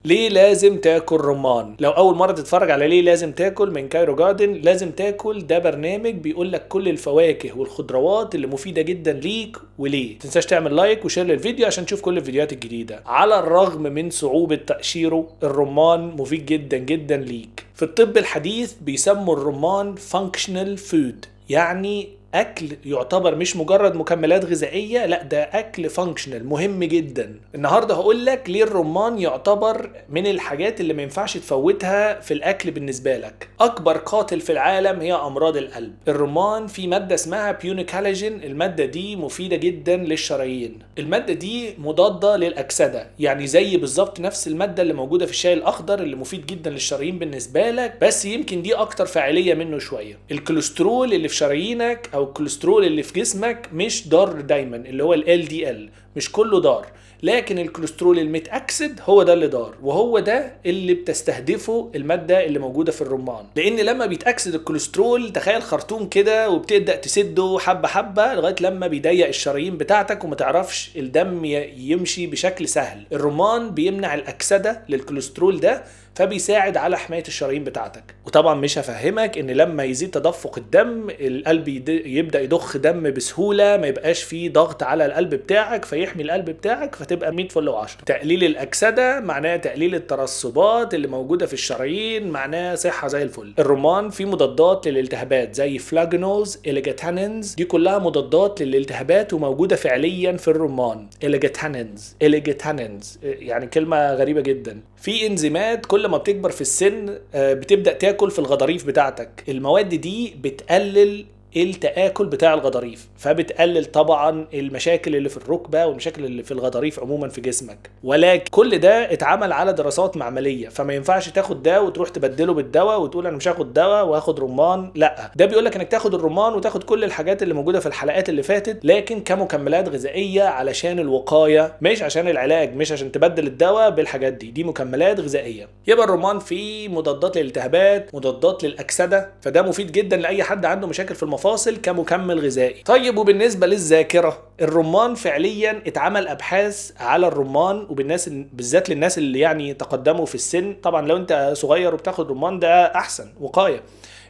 ليه لازم تاكل رمان؟ لو اول مرة تتفرج على ليه لازم تاكل من كايرو جاردن، لازم تاكل ده برنامج بيقول لك كل الفواكه والخضروات اللي مفيدة جدا ليك وليه. تنساش تعمل like و share للفيديو عشان تشوف كل الفيديوهات الجديدة. على الرغم من صعوبة تقشيره، الرمان مفيد جدا جدا ليك. في الطب الحديث بيسموا الرمان functional food، يعني اكل يعتبر مش مجرد مكملات غذائية، لا ده اكل functional مهم جدا. النهارده هقول لك ليه الرمان يعتبر من الحاجات اللي ما ينفعش تفوتها في الاكل بالنسبة لك. اكبر قاتل في العالم هي امراض القلب. الرمان فيه مادة اسمها punicalagin، المادة دي مفيدة جدا للشرايين. المادة دي مضادة للاكسده، يعني زي بالظبط نفس المادة اللي موجودة في الشاي الاخضر اللي مفيد جدا للشرايين بالنسبة لك، بس يمكن دي اكتر فاعلية منه شوية. الكوليسترول اللي في شرايينك او الكوليسترول اللي في جسمك مش ضار دايما، اللي هو ال LDL مش كله ضار، لكن الكوليسترول المتأكسد هو ده اللي ضار، وهو ده اللي بتستهدفه المادة اللي موجودة في الرمان. لأن لما بيتأكسد الكوليسترول، تخيل خرطوم كده وبتبدأ تسده حبة حبة لغاية لما بيضيق الشرايين بتاعتك وما تعرفش الدم يمشي بشكل سهل. الرمان بيمنع الأكسدة للكوليسترول ده، فبيساعد على حماية الشرايين بتاعتك. وطبعا مش هفهمك ان لما يزيد تدفق الدم القلب يبدأ يضخ دم بسهولة، ما يبقاش فيه ضغط على القلب بتاعك، فيحمي القلب بتاعك، فتبقى 100 فل و10. تقليل الأكسدة معناه تقليل الترسبات اللي موجودة في الشرايين، معناه صحة زي الفل. الرمان فيه مضادات للالتهابات زي flavonols، ellagitannins، دي كلها مضادات للالتهابات وموجودة فعليا في الرمان. ellagitannins، ellagitannins يعني كلمة غريبة جدا. في انزيمات كل ما بتكبر في السن بتبدأ تاكل في الغضاريف بتاعتك. المواد دي بتقلل التآكل بتاع الغضاريف، فبتقلل طبعا المشاكل اللي في الركبة والمشاكل اللي في الغضاريف عموما في جسمك. ولكن كل ده اتعمل على دراسات معملية، فما ينفعش تاخد ده وتروح تبدله بالدواء وتقول انا مش هاخد دواء وهاخد رمان. لا، ده بيقولك انك تاخد الرمان وتاخد كل الحاجات اللي موجودة في الحلقات اللي فاتت، لكن كمكملات غذائية علشان الوقاية، مش عشان العلاج، مش عشان تبدل الدواء بالحاجات دي، دي مكملات غذائية. يبقى الرمان فيه مضادات للالتهابات، مضادات للأكسدة، فده مفيد جدا لأي حد عنده مشاكل في المفاصل كمكمل غذائي. طيب وبالنسبة للذاكرة، الرمان فعليا اتعمل ابحاث على الرمان، وبالناس بالذات للناس اللي يعني تقدموا في السن. طبعا لو انت صغير وبتاخد رمان ده احسن وقاية.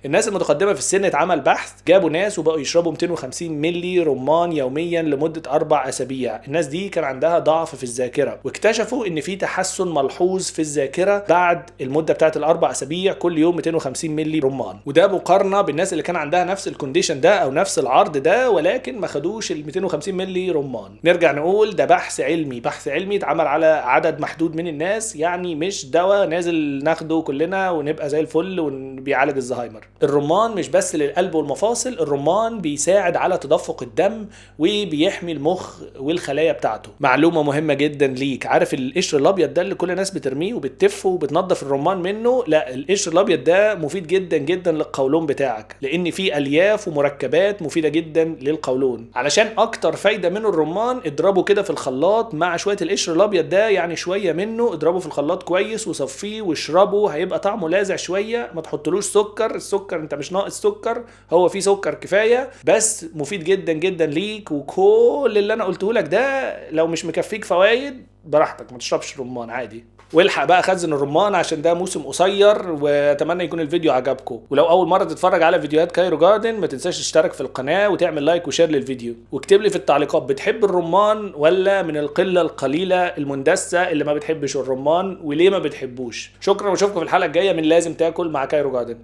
الناس المتقدمة في السن اتعمل بحث، جابوا ناس وبقوا يشربوا 250 ملي رمان يوميا لمدة 4 أسابيع. الناس دي كان عندها ضعف في الذاكرة، واكتشفوا ان في تحسن ملحوظ في الذاكرة بعد المدة بتاعت ال4 أسابيع كل يوم 250 ملي رمان. وده مقارنة بالناس اللي كان عندها نفس ال condition ده او نفس العرض ده، ولكن ما خدوش ال 250 ملي رمان. نرجع نقول ده بحث علمي، بحث علمي اتعمل على عدد محدود من الناس، يعني مش دواء نازل ناخده كلنا ونبقى زي الفل وبيعالج الزهايمر. الرمان مش بس للقلب والمفاصل، الرمان بيساعد على تدفق الدم وبيحمي المخ والخلايا بتاعته. معلومة مهمة جدا ليك، عارف القشر الابيض ده اللي كل الناس بترميه وبتتفه وبتنظف الرمان منه؟ لا، القشر الابيض ده مفيد جدا جدا للقولون بتاعك، لان فيه الياف ومركبات مفيدة جدا للقولون. علشان اكتر فايدة منه الرمان، اضربه كده في الخلاط مع شوية القشر الابيض ده، يعني شوية منه اضربه في الخلاط كويس وصفيه واشربه، هيبقى طعمه لاذع شوية. ما تحطلوش سكر، السكر انت مش ناقص سكر، هو فيه سكر كفاية، بس مفيد جدا جدا ليك. وكل اللي انا قلته لك ده لو مش مكفيك فوايد براحتك، ما تشربش رمان عادي. والحق بقى خزن الرمان عشان ده موسم قصير. واتمنى يكون الفيديو عجبكم، ولو اول مرة تتفرج على فيديوهات كايرو جاردن ما تنساش تشترك في القناة وتعمل like و share للفيديو، واكتب لي في التعليقات بتحب الرمان ولا من القلة القليلة المندسه اللي ما بتحبش الرمان وليه ما بتحبوش. شكرا واشوفكم في الحلقة الجاية من لازم تاكل مع كايرو جاردن.